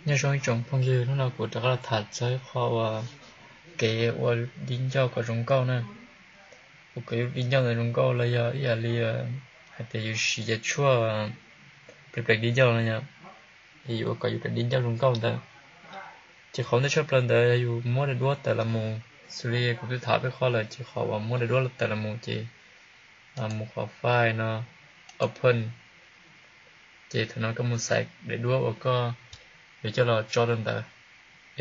Nyob zoo ib tsoom phooj ywg, hnub no kuv rov qab los tham txog ib qho uas kev ua di ncauj kom zoo nkauj na. Ua kom yus di ncauj ntawd zoo nkauj los yog ib yam li hais tias yus siv cov tshuaj pleev pleev di ncauj no yom, es yus ua kom yus cov di ncauj zoo nkauj ntawd. Ces qhov ntej tshaj plaws ntawd yus muab daim duab tawm los mus, xws li kuv twb tham peb qho lawm, ces qhov uas muab daim duab tawm los mus ces mus qhov file no, open. Ces thaum no koj mus xaiv daim duab uas koj yuav coj los tso rau ntawd,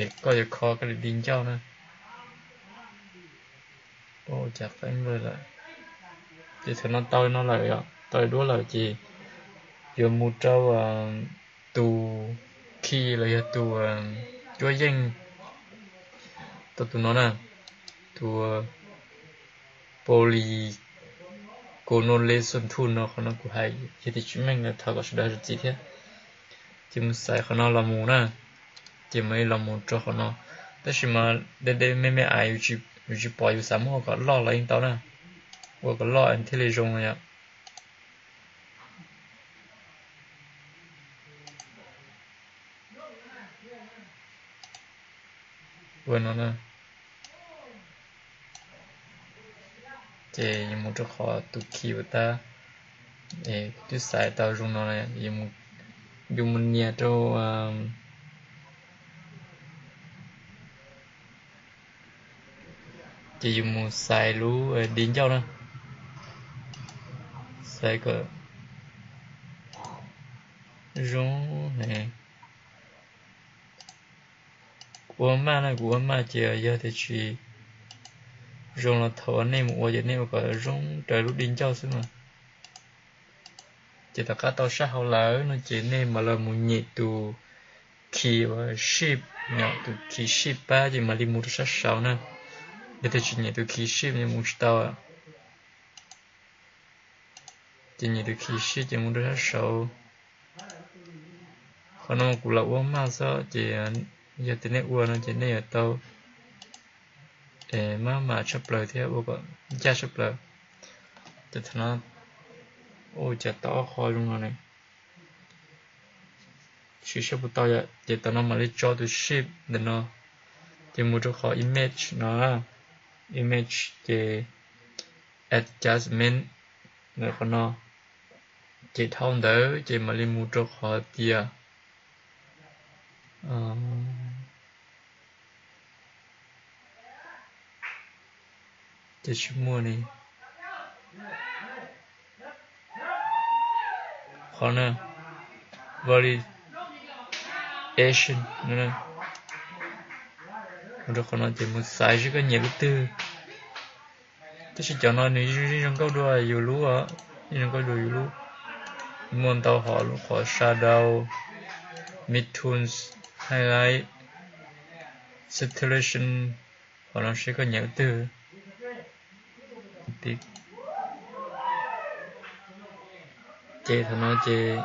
es koj yuav kho koj daim di ncauj na. Ua cas qeeb lawm. Ces thaum no tau no lawm, tau daim duab lawm ces yuav mus rau tus khi los yog tus cuab yeej, tau tus no na, tus polygonal lasso tool no, qhov no kuv hais yog tias tsis meej los thov kom sawv daws zam txim thiab. Ces mus xaiv qhov no los mus na, ces mam li los mus rau qhov no. Tab sis mas de de me me ais yus tsis pom, yus xav muab ua kom loj los yeej tau na, ua kom loj thiaj li zoo no yom. Ua no na, ces yus mus rau qhov tus khi uas tab, twb xaiv tau zoo no, yus mus nias rau, ces yus mus xaiv lub di ncauj na, xaiv kom zoo. Kuv ua maj na, kuv ua maj ces yog tias tsis zoo los thaum uas nej mus ua ces nej ua kom zoo raws lub di ncauj xwb mas. Ces tom qab tau sab hauv lawm no ces nej mam li mus nyem tus khi uas shift, tus khi shift pab ces mam li mus rau sab saud na. Yog tias tsis nyem tus khi shift mus tsis tau. Ces nyem tus khi shift ces mus rau sab saud. Qhov no kuv lam ua maj xwb ces yog tias nej ua no ces nej yuav tau maj mam tshaj plaws thiab ua kom ncaj tshaj plaws. Ces thaum no, ua cas tau ob qho zoo no ne? Siv saib puas tau yom. Ces tam no mam li tso tus shift ntawm no, ces mus rau qhov image no, image ces adjustment ntawm qhov no. Ces dhau ntawd ces mam li mus rau qhov tias, ces tsis muaj ne, qhov na, variation, mus rau qhov no ces mus xaiv seb koj nyiam lub twg. Tab sis cov no nws yeej zoo nkauj dua yus lub, yeej zoo nkauj dua yus lub. Muaj ntau hom, lub qhov shadow, midtones, highlight, saturation, qhov no seb koj nyiam lub twg. Ces thaum no ces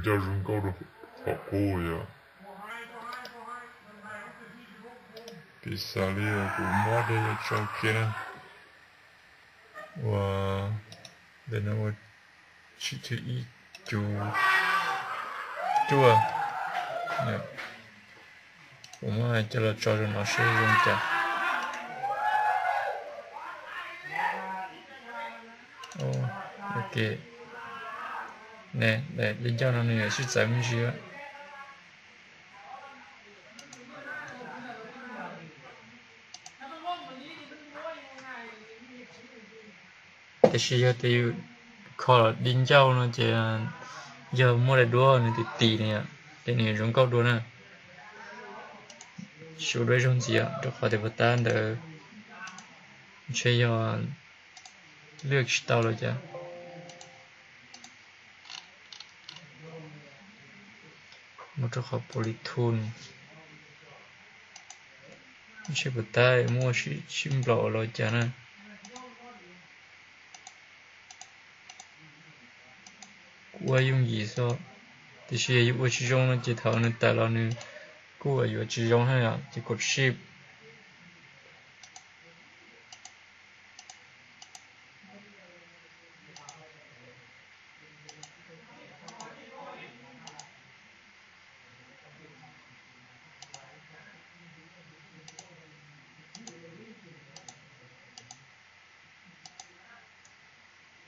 ncauj zoo nkauj rau qhov qub yom. Piv xws li kuv muab dej tso kiag na, ua ntawm no ua tsib caug ib, cuaj, cuaj. Kuv muab coj los tso rau no seb zoo cas. Ne, daim di ncauj no nws yuav sib txawv me ntsis. Tiam sis yog tias yus kho di ncauj no ces yog muaj daim duab nws tim tim ne, ces nws zoo nkauj dua na. Siv ua dua ib zaug ntxiv rau qhov tias puas tab ntawd ntshe yog lwaj tsis tau los cas. Mus rau qhov polytoon, ntshe puas tab muaj sib nplaum los cas na. Ua yooj yim xwb, tiam sis yog yus ua tsis zoo no ces thaum nws tawm los nws kuj yuav tsis zoo thiab yom, ces kom ship.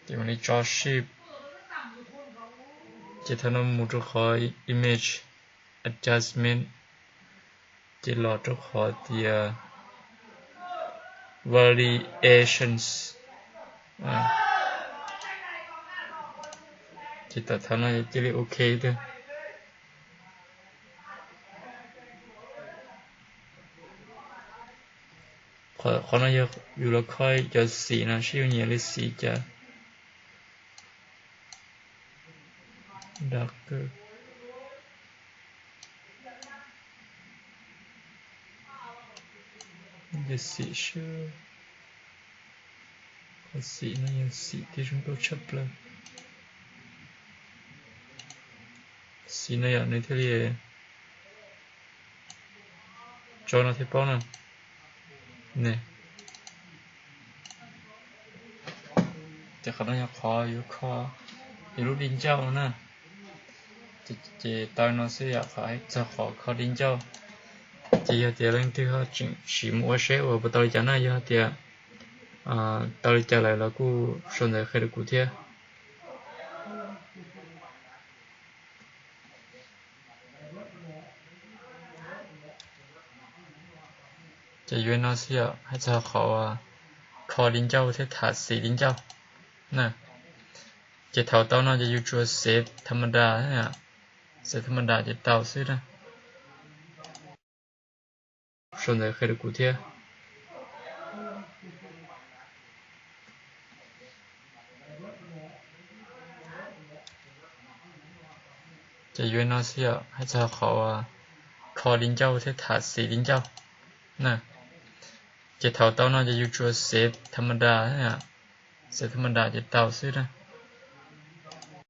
Ces mam li tso ship, ces thaum no mus rau qhov image adjustment, ces los rau qhov tias variations, ces thaum no cia li ok tiag. Qhov no yog yus los kho cov xim no seb yus nyiam li xim cas. Darker. Xim, qhov xim no yog xim tiag zoo nkauj tshaj plaws. Xim no yom, nws thiaj li tso no thiaj paub na. Ces qhov no yog qhov yuav kho yus lub di ncauj na. Ces tau no xwb yom, qhov txog qhov kho di ncauj. Ces yog tias leej twg ho tseem sim mus ua seb ua puas tau li cas na, yog tias tau li cas lawm los kuj sau ntawv qhia rau kuv thiab. Ces yuav no xwb yom, hais txog qhov kho di ncauj thiab tham xim di ncauj na. Ces thaum tau no ces yus tsuas xev tha ma da, xev tha ma da ces tau xwb na. Sau ntawv qhia rau kuv thiab. Ces yuav no xwb yom, hais txog qhov kho di ncauj thiab tham xim di ncauj na. Ces thaum tau no ces yus tsuas xev tha ma da, xev tha ma da ces tau xwb na.